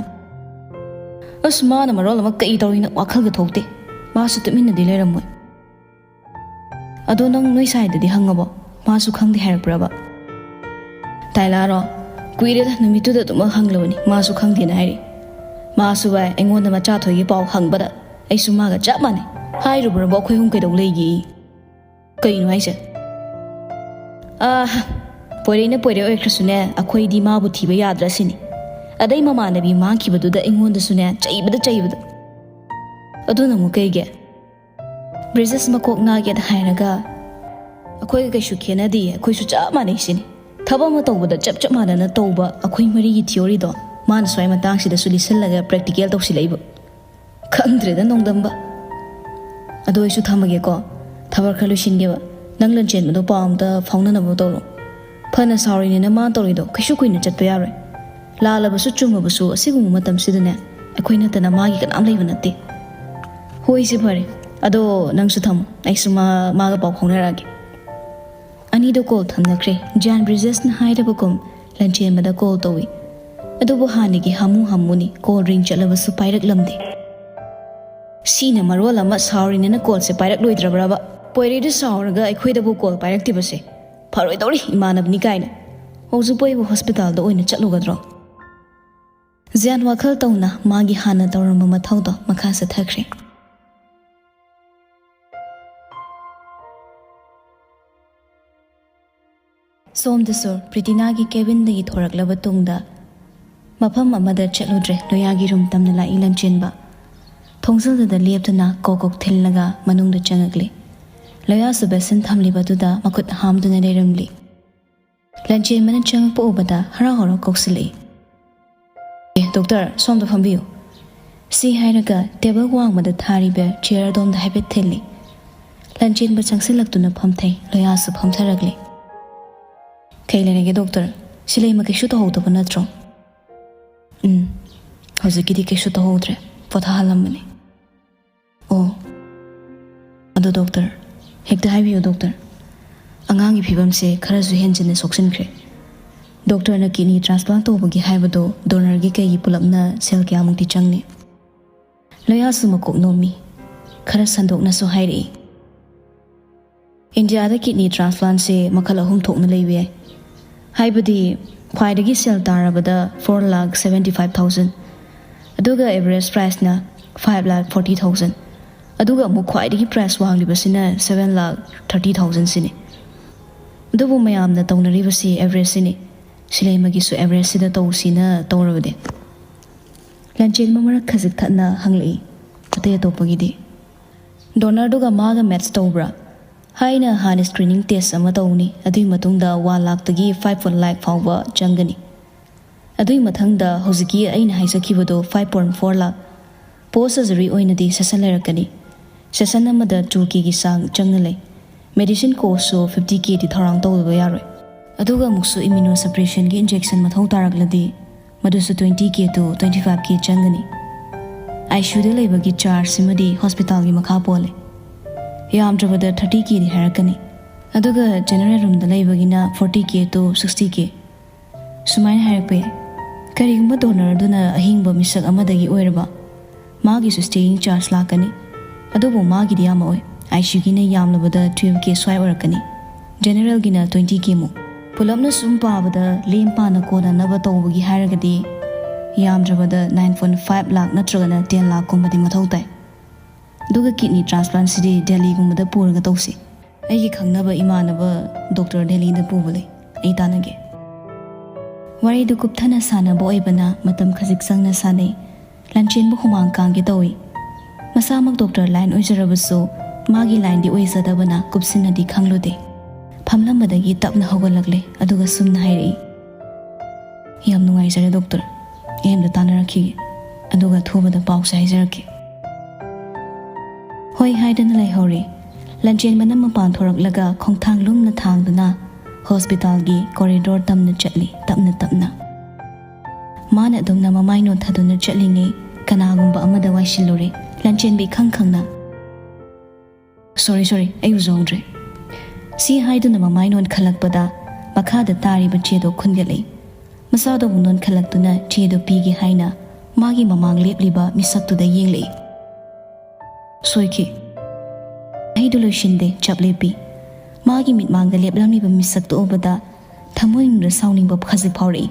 ꯑꯁ, ꯃꯥꯅ ꯃꯔꯣꯜ ꯑꯃ ꯀꯩ ꯇꯧꯔꯤꯅꯣ ꯋꯥꯈꯜꯒ ꯊꯣꯛꯇꯦ꯫ ꯃꯥꯁꯨ ꯇꯨꯃꯤꯟꯅꯗꯤ ꯂꯩꯔꯝꯃꯣꯏ꯫ ꯑꯗꯣ ꯅꯪ ꯅꯣꯏ ꯁꯥꯏꯗꯗꯤ ꯍꯪꯉꯕꯣ? ꯃꯥꯁꯨ ꯈꯪꯗꯦ ꯍꯥꯏꯔꯛꯄ꯭ꯔꯕ? ꯇꯥꯏꯂꯥꯔꯣ? ꯀꯨꯏꯔꯦꯗ, ꯅꯨꯃꯤꯠꯇꯨꯗ ꯑꯗꯨꯃꯛ ꯍꯪꯂꯕꯅꯤ, ꯃꯥꯁꯨ ꯈꯪꯗꯦꯅ ꯍꯥꯏꯔꯤ꯫ ꯃꯥꯁꯨ ꯚꯥꯏ ꯑꯩꯉꯣꯟꯗ ꯃꯆꯥ ꯊꯣꯏꯒꯤ ꯄꯥꯎ ꯍꯪꯕꯗ ꯑꯩꯁꯨ ꯃꯥꯒ ꯆꯞ ꯃꯥꯟꯅꯩ꯫ ꯍꯥꯏꯔꯨꯕ꯭ꯔꯕꯣ ꯑꯩꯈꯣꯏ ꯑꯍꯨꯝ ꯀꯩꯗꯧ ꯂꯩꯒꯦ? ꯀꯩꯅꯣ ꯍꯥꯏꯁꯦ? ꯑꯥ, ꯄꯣꯏꯔꯩꯅ ꯄꯣꯏꯔꯩ ꯑꯣꯏꯈ꯭ꯔꯁꯨꯅꯦ, ꯑꯩꯈꯣꯏꯗꯤ ꯃꯥꯕꯨ ꯊꯤꯕ ꯌꯥꯗ꯭ꯔꯁꯤꯅꯤ꯫ ꯑꯗꯩ ꯃꯃꯥꯟꯅꯕꯤ ꯃꯥꯡꯈꯤꯕꯗꯨꯗ ꯑꯩꯉꯣꯟꯗꯁꯨꯅꯦ ꯆꯩꯕꯗ ꯆꯩꯕꯗ꯫ ꯑꯗꯨꯅ ꯑꯃꯨꯛ ꯀꯩꯒꯤ? ꯕ꯭ꯔꯤꯖꯦꯁ ꯃꯀꯣꯛ ꯅꯥꯒꯦꯗ ꯍꯥꯏꯔꯒ ꯑꯩꯈꯣꯏꯒ ꯀꯩꯁꯨ ꯈꯦꯠꯅꯗꯤꯌꯦ, ꯑꯩꯈꯣꯏꯁꯨ ꯆꯞ ꯃꯥꯟꯅꯩ ꯁꯤꯅꯤ꯫ ꯊꯕꯛ ꯑꯃ ꯇꯧꯕꯗ ꯆꯞ ꯆꯞ ꯃꯥꯟꯅꯅ ꯇꯧꯕ ꯑꯩꯈꯣꯏ ꯃꯔꯤꯒꯤ ꯊꯤꯑꯣꯔꯤꯗꯣ ꯃꯥꯅ ꯁ꯭ꯋꯥꯏ ꯃꯇꯥꯡꯁꯤꯗꯁꯨ ꯂꯤꯠꯁꯜꯂꯒ ꯄ꯭ꯔꯦꯛꯇꯤꯀꯦꯜ ꯇꯧꯁꯤꯜꯂꯛꯏꯕ꯫ ꯈꯪꯗ꯭ꯔꯦꯗ ꯅꯣꯡꯗꯝꯕ꯫ ꯑꯗꯣ ꯑꯩꯁꯨ ꯊꯝꯃꯒꯦꯀꯣ, ꯊꯕꯛ ꯈꯔ ꯂꯣꯏꯁꯤꯟꯒꯦꯕ꯫ ꯅꯪ ꯂꯟꯆꯦꯟꯕꯗꯣ ꯄꯥꯎ ꯑꯝꯇ ꯐꯥꯎꯅꯅꯕ ꯇꯧꯔꯣ꯫ ꯐꯅ ꯁꯥꯎꯔꯤꯅꯦꯅ ꯃꯥ ꯇꯧꯔꯤꯗꯣ ꯀꯩꯁꯨ ꯀꯨꯏꯅ ꯆꯠꯄ ꯌꯥꯔꯣꯏ꯫ ꯂꯥꯜꯂꯕꯁꯨ ꯆꯨꯝꯃꯕꯁꯨ ꯑꯁꯤꯒꯨꯝꯕ ꯃꯇꯝꯁꯤꯗꯅꯦ ꯑꯩꯈꯣꯏ ꯅꯠꯇꯅ ꯃꯥꯒꯤ ꯀꯅꯥꯝ ꯂꯩꯕ ꯅꯠꯇꯦ꯫ ꯍꯣꯏ, ꯏꯆꯦ, ꯐꯔꯦ꯫ ꯑꯗꯣ ꯅꯪꯁꯨ ꯊꯝꯃꯣ, ꯑꯩꯁꯨ ꯃꯥ ꯃꯥꯒ ꯄꯥꯎ ꯐꯥꯎꯅꯔꯛꯑꯒꯦ꯫ ꯑꯅꯤꯗꯣ ꯀꯣꯜ ꯊꯝꯅꯈ꯭ꯔꯦ꯫ ꯖꯤꯌꯥꯟ ꯕ꯭ꯔꯤꯖꯦꯁꯅ ꯍꯥꯏꯔꯕꯒꯨꯝ ꯂꯟꯆꯦꯟꯕꯗ ꯀꯣꯜ ꯇꯧꯏ꯫ ꯑꯗꯨꯕꯨ ꯍꯥꯟꯅꯒꯤ ꯍꯥꯃꯨ ꯍꯥꯃꯨꯅꯤ, ꯀꯣꯜ ꯔꯤꯡ ꯆꯠꯂꯕꯁꯨ ꯄꯥꯏꯔꯛꯂꯝꯗꯦ꯫ ꯁꯤꯅ ꯃꯔꯣꯜ ꯑꯃ ꯁꯥꯎꯔꯤꯅꯦꯅ ꯀꯣꯜꯁꯦ ꯄꯥꯏꯔꯛꯂꯣꯏꯗ꯭ꯔꯕ꯭ꯔꯕ? ꯄꯣꯏꯔꯩꯗ ꯁꯥꯎꯔꯒ ꯑꯩꯈꯣꯏꯗꯕꯨ ꯀꯣꯜ ꯄꯥꯏꯔꯛꯇꯤꯕꯁꯦ꯫ ꯐꯔꯣꯏꯗꯧꯔꯤ ꯏꯃꯥꯟꯅꯕꯅꯤ ꯀꯥꯏꯅ꯫ ꯍꯧꯖꯤꯛꯄꯨ ꯑꯩꯕꯨ ꯍꯣꯁꯄꯤꯇꯥꯜꯗ ꯑꯣꯏꯅ ꯆꯠꯂꯨꯒꯗ꯭ꯔꯣ? ꯖꯤꯌꯥꯟ ꯋꯥꯈꯜ ꯇꯧꯅ ꯃꯥꯒꯤ ꯍꯥꯟꯅ ꯇꯧꯔꯝꯕ ꯃꯊꯧꯗꯣ ꯃꯈꯥ ꯆꯠꯊꯈ꯭ꯔꯦ꯫ ꯁꯣꯝꯗꯁꯨ ꯄ꯭ꯔꯤꯇꯤꯅꯥꯒꯤ ꯀꯦꯕꯤꯟꯗꯒꯤ ꯊꯣꯔꯛꯂꯕ ꯇꯨꯡꯗ ꯃꯐꯝ ꯑꯃꯗ ꯆꯠꯂꯨꯗ꯭ꯔꯦ꯫ ꯂꯣꯌꯥꯒꯤ ꯔꯨꯝ ꯇꯝꯅ ꯂꯥꯛꯏ ꯂꯟꯆꯦꯟꯕ꯫ ꯊꯣꯡꯖꯤꯜꯗꯨꯗ ꯂꯦꯞꯇꯨꯅ ꯀꯣꯛ ꯀꯣꯛ ꯊꯤꯜꯂꯒ ꯃꯅꯨꯡꯗ ꯆꯪꯉꯛꯂꯤ꯫ ꯂꯣꯌꯥꯁꯨ ꯕꯦꯁꯤꯟ ꯊꯝꯂꯤꯕꯗꯨꯗ ꯃꯈꯨꯠ ꯍꯥꯝꯗꯨꯅ ꯂꯩꯔꯝꯂꯤ꯫ ꯂꯟꯆꯦꯟꯕꯅ ꯆꯪꯉꯛꯄ ꯎꯕꯗ ꯍꯔꯥꯎ ꯍꯔꯥꯎ ꯀꯧꯁꯤꯜꯂꯛꯏ꯫ "ꯑꯦ, ꯗꯣꯛꯇꯔ, ꯁꯣꯝꯗ ꯐꯝꯕꯤꯌꯨ꯫" ꯁꯤ ꯍꯥꯏꯔꯒ ꯇꯦꯕꯜ ꯋꯥꯡꯃꯗ ꯊꯥꯔꯤꯕ ꯆꯤꯌꯔ ꯑꯗꯣꯝꯗ ꯍꯥꯏꯐꯦꯠ ꯊꯤꯜꯂꯤ꯫ ꯂꯟꯆꯦꯟꯕ ꯆꯪꯁꯤꯜꯂꯛꯇꯨꯅ ꯐꯝꯊꯩ꯫ ꯂꯣꯌꯥꯁꯨ ꯐꯝꯊꯔꯛꯂꯤ꯫ "ꯀꯩ ꯂꯩꯔꯒꯦ ꯗꯣꯛꯇꯔ? ꯁꯤꯂꯩꯃ ꯀꯩꯁꯨ ꯇꯧꯍꯧꯗꯕ ꯅꯠꯇ꯭ꯔꯣ?" "ꯎꯝ, ꯍꯧꯖꯤꯛꯀꯤꯗꯤ ꯀꯩꯁꯨ ꯇꯧꯍꯧꯗ꯭ꯔꯦ꯫ ꯄꯣꯊꯥꯍꯜꯂꯝꯕꯅꯤ꯫ ꯑꯣ, ꯑꯗꯣ ꯗꯣꯛꯇꯔ, ꯍꯦꯛꯇ ꯍꯥꯏꯕꯤꯌꯨ ꯗꯣꯛꯇꯔ, ꯑꯉꯥꯡꯒꯤ ꯐꯤꯕꯝꯁꯦ ꯈꯔꯁꯨ ꯍꯦꯟꯖꯤꯟꯅ ꯁꯣꯛꯆꯤꯟꯈ꯭ꯔꯦ꯫ ꯗꯣꯛꯇꯔꯅ ꯀꯤꯗꯅꯤ ꯇ꯭ꯔꯥꯟꯁꯄ꯭ꯂꯥꯟ ꯇꯧꯕꯒꯤ ꯍꯥꯏꯕꯗꯣ ꯗꯣꯅꯔꯒꯤ ꯀꯩꯒꯤ ꯄꯨꯂꯞꯅ ꯁꯦꯜ ꯀꯌꯥꯃꯨꯛꯇꯤ ꯆꯪꯅꯤ? ꯂꯣꯌꯥꯁꯨ ꯃꯀꯣꯛ ꯅꯣꯝꯃꯤ꯫ ꯈꯔ ꯁꯟꯗꯣꯛꯅꯁꯨ ꯍꯥꯏꯔꯛꯏ꯫ ꯏꯟꯗꯤꯌꯥꯗ ꯀꯤꯗꯅꯤ ꯇ꯭ꯔꯥꯟꯁꯄ꯭ꯂꯥꯟꯁꯦ ꯃꯈꯜ ꯑꯍꯨꯝ ꯊꯣꯛꯅ ꯂꯩꯕ ꯌꯥꯏ꯫ ꯍꯥꯏꯕꯗꯤ ꯈ꯭ꯋꯥꯏꯗꯒꯤ ꯁꯦꯜ ꯇꯥꯔꯕꯗ four lakh seventy five thousand, ꯑꯗꯨꯒ ꯑꯦꯚꯔꯦꯖ ꯄ꯭ꯔꯥꯏꯁꯅ five lakh forty thousand, ꯑꯗꯨꯒ ꯑꯃꯨꯛ ꯈ꯭ꯋꯥꯏꯗꯒꯤ price ꯋꯥꯡꯂꯤꯕꯁꯤꯅ seven lakh thirty thousand ꯁꯤꯅꯤ꯫ ꯑꯗꯨꯕꯨ ꯃꯌꯥꯝꯅ ꯇꯧꯅꯔꯤꯕꯁꯤ ꯑꯦꯚꯔꯦꯖꯁꯤꯅꯤ꯫ ꯁꯤꯂꯩꯃꯒꯤꯁꯨ ꯑꯦꯚꯔꯦꯖꯁꯤꯗ ꯇꯧꯁꯤꯅ ꯇꯧꯔꯕꯗꯤ꯫ ꯂꯥꯟꯆꯦꯟꯕ ꯃꯔꯛ ꯈꯖꯤꯛ ꯊꯠꯅ ꯍꯪꯂꯛꯏ꯫ ꯑꯇꯩ ꯑꯇꯣꯞꯄꯒꯤꯗꯤ? ꯗꯣꯅꯔꯗꯨꯒ ꯃꯥꯒ ꯃꯦꯠꯆ ꯇꯧꯕ꯭ꯔꯥ? ꯍꯥꯏꯅ ꯍꯥꯟꯅ ꯁ꯭ꯀ꯭ꯔꯤꯅꯤꯡ ꯇꯦꯁ ꯑꯃ ꯇꯧꯅꯤ꯫ ꯑꯗꯨꯒꯤ ꯃꯇꯨꯡꯗ one ꯂꯥꯛꯇꯒꯤ five point five ꯂꯥꯛ ꯐꯥꯎꯕ ꯆꯪꯒꯅꯤ꯫ ꯑꯗꯨꯒꯤ ꯃꯊꯪꯗ ꯍꯧꯖꯤꯛꯀꯤ ꯑꯩꯅ ꯍꯥꯏꯖꯈꯤꯕꯗꯣ five point four ꯂꯥꯛ꯫ ꯄꯣꯁ ꯁꯔꯖꯔꯤ ꯑꯣꯏꯅꯗꯤ ꯁꯦꯁꯟ ꯂꯩꯔꯛꯀꯅꯤ꯫ ꯁꯦꯁꯟ ꯑꯃꯗ two K ꯒꯤ ꯆꯥꯡ ꯆꯪꯅ ꯂꯩ꯫ ꯃꯦꯗꯤꯁꯤꯟ ꯀꯣꯁꯁꯨ fifty K ꯗꯤ ꯊꯧꯔꯥꯡ ꯇꯧꯗꯕ ꯌꯥꯔꯣꯏ꯫ ꯑꯗꯨꯒ ꯑꯃꯨꯛꯁꯨ ꯏꯝꯌꯨꯅꯣ ꯁꯄ꯭ꯔꯦꯁꯟꯒꯤ ꯏꯟꯖꯦꯛꯁꯟ ꯃꯊꯧ ꯇꯥꯔꯛꯂꯗꯤ ꯃꯗꯨꯁꯨ twenty K to twenty five K ꯆꯪꯒꯅꯤ꯫ ICUꯗ ꯂꯩꯕꯒꯤ ꯆꯥꯔꯖꯁꯤꯃꯗꯤ ꯍꯣꯁꯄꯤꯇꯥꯜꯒꯤ ꯃꯈꯥ ꯄꯣꯜꯂꯦ꯫ ꯌꯥꯝꯗ꯭ꯔꯕꯗ thirty K ꯗꯤ ꯍꯥꯏꯔꯛꯀꯅꯤ꯫ ꯑꯗꯨꯒ ꯖꯦꯅꯔꯦꯜ ꯔꯨꯝꯗ ꯂꯩꯕꯒꯤꯅ forty K to sixty K꯫ ꯁꯨꯃꯥꯏꯅ ꯍꯥꯏꯔꯛꯄ ꯌꯥꯏ, "ꯀꯔꯤꯒꯨꯝꯕ ꯗꯣꯅꯔꯗꯨꯅ ꯑꯍꯤꯡꯕ ꯃꯤꯁꯛ ꯑꯃꯗꯒꯤ ꯑꯣꯏꯔꯕ, ꯃꯥꯒꯤꯁꯨ ꯁ꯭ꯇꯦꯌꯤꯡ ꯆꯥꯔꯖ ꯂꯥꯛꯀꯅꯤ꯫ ꯑꯗꯨꯕꯨ ꯃꯥꯒꯤꯗꯤ ꯌꯥꯝꯃꯛꯑꯣꯏ꯫ ICUꯒꯤꯅ ꯌꯥꯝꯂꯕꯗ twelve K ꯁ꯭ꯋꯥꯏ ꯑꯣꯏꯔꯛꯀꯅꯤ, ꯖꯦꯅꯔꯦꯜꯒꯤꯅ twenty K ꯃꯨꯛ꯫ ꯄꯨꯂꯞꯅ ꯁꯨꯝ ꯄꯥꯕꯗ ꯂꯦꯝ ꯄꯥꯅ ꯀꯣꯟꯅꯅꯕ ꯇꯧꯕꯒꯤ ꯍꯥꯏꯔꯒꯗꯤ ꯌꯥꯝꯗ꯭ꯔꯕꯗ nine point five ꯂꯥꯛ ꯅꯠꯇ꯭ꯔꯒꯅ ten ꯂꯥꯛꯀꯨꯝꯕꯗꯤ ꯃꯊꯧ ꯇꯥꯏ꯫ ꯑꯗꯨꯒ ꯀꯤꯗꯅꯤ ꯇ꯭ꯔꯥꯟꯁꯄ꯭ꯂꯥꯟꯁꯤꯗꯤ ꯗꯦꯜꯂꯤꯒꯨꯝꯕꯗ ꯄꯨꯔꯒ ꯇꯧꯁꯤ꯫ ꯑꯩꯒꯤ ꯈꯪꯅꯕ ꯏꯃꯥꯟꯅꯕ ꯗꯣꯛꯇꯔ ꯗꯦꯜꯂꯤꯗ ꯄꯨꯕ ꯂꯩ, ꯑꯩ ꯇꯥꯟꯅꯒꯦ꯫" ꯋꯥꯔꯤꯗꯨ ꯀꯨꯞꯊꯅ ꯁꯥꯟꯅꯕ ꯑꯣꯏꯕꯅ ꯃꯇꯝ ꯈꯖꯤꯛ ꯆꯪꯅ ꯁꯥꯟꯅꯩ꯫ ꯂꯥꯟꯆꯦꯟꯕ ꯍꯨꯃꯥꯡ ꯀꯥꯡꯒꯦ ꯇꯧꯏ꯫ ꯃꯁꯥꯃꯛ ꯗꯣꯛꯇꯔ ꯂꯥꯏꯟ ꯑꯣꯏꯖꯔꯕꯁꯨ ꯃꯥꯒꯤ ꯂꯥꯏꯟꯗꯤ ꯑꯣꯏꯖꯗꯕꯅ ꯀꯨꯞꯁꯤꯟꯅꯗꯤ ꯈꯪꯂꯨꯗꯦ꯫ ꯐꯝꯂꯝꯕꯗꯒꯤ ꯇꯞꯅ ꯍꯧꯒꯠꯂꯛꯂꯦ, ꯑꯗꯨꯒ ꯁꯨꯝꯅ ꯍꯥꯏꯔꯛꯏ, "ꯌꯥꯝ ꯅꯨꯡꯉꯥꯏꯖꯔꯦ ꯗꯣꯛꯇꯔ, ꯑꯩ ꯑꯝꯇ ꯇꯥꯟꯅꯔꯛꯈꯤꯒꯦ, ꯑꯗꯨꯒ ꯑꯊꯨꯕꯗ ꯄꯥꯎꯁꯦ ꯍꯥꯏꯖꯔꯛꯀꯦ꯫" ꯍꯣꯏ ꯍꯥꯏꯗꯅ ꯂꯩꯍꯧꯔꯦ꯫ ꯂꯥꯟꯆꯦꯟꯕꯅ ꯃꯄꯥꯟ ꯊꯣꯔꯛꯂꯒ ꯈꯣꯡꯊꯥꯡ ꯂꯨꯝꯅ ꯊꯥꯡꯗꯨꯅ ꯍꯣꯁꯄꯤꯇꯥꯜꯒꯤ ꯀꯣꯔꯤꯗꯣꯔ ꯇꯝꯅ ꯆꯠꯂꯤ, ꯇꯞꯅ ꯇꯞꯅ꯫ ꯃꯥꯅ ꯑꯗꯨꯝꯅ ꯃꯃꯥꯏ ꯅꯣꯟꯊꯗꯨꯅ ꯆꯠꯂꯤꯉꯩ ꯀꯅꯥꯒꯨꯝꯕ ꯑꯃꯗ ꯋꯥꯏꯁꯤꯜꯂꯨꯔꯦ꯫ ꯂꯟꯆꯦꯟꯕꯤ ꯈꯪ ꯈꯪꯅ, "Sorry, sorry, ꯑꯩ ꯎꯖꯍꯧꯗ꯭ꯔꯦ," ꯁꯤ ꯍꯥꯏꯗꯨꯅ ꯃꯃꯥꯏ ꯅꯣꯟꯈꯠꯂꯛꯄꯗ, ꯃꯈꯥꯗ ꯇꯥꯔꯤꯕ ꯆꯦꯗꯣ ꯈꯨꯟꯒꯠꯂꯛꯏ꯫ ꯃꯁꯥꯗꯣ ꯑꯃꯨꯛ ꯅꯣꯟꯈꯠꯂꯛꯇꯨꯅ ꯆꯦꯗꯣ ꯄꯤꯒꯦ ꯍꯥꯏꯅ ꯃꯥꯒꯤ ꯃꯃꯥꯡ ꯂꯦꯞꯂꯤꯕ ꯃꯤꯁꯛꯇꯨꯗ ꯌꯦꯡꯂꯛꯏ꯫ ꯁꯣꯏꯈꯤ꯫ ꯑꯩꯗꯨ ꯂꯣꯏꯁꯤꯟꯗꯦ, ꯆꯞ ꯂꯦꯞꯄꯤ꯫ ꯃꯥꯒꯤ ꯃꯤꯠꯃꯥꯡꯗ ꯂꯦꯞꯂꯝꯂꯤꯕ ꯃꯤꯁꯛꯇꯨ ꯎꯕꯗ ꯊꯃꯣꯏꯅꯨꯡꯗ ꯁꯥꯎꯅꯤꯡꯕ ꯈꯖꯤꯛ ꯐꯥꯎꯔꯛꯏ꯫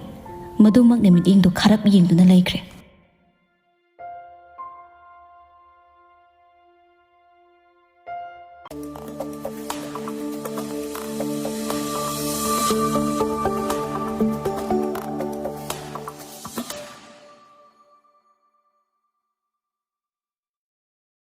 ꯃꯗꯨꯃꯛꯅ ꯃꯤꯠꯌꯦꯡꯗꯨ ꯈꯥꯔꯞ ꯌꯦꯡꯗꯨꯅ ꯂꯩꯈ꯭ꯔꯦ꯫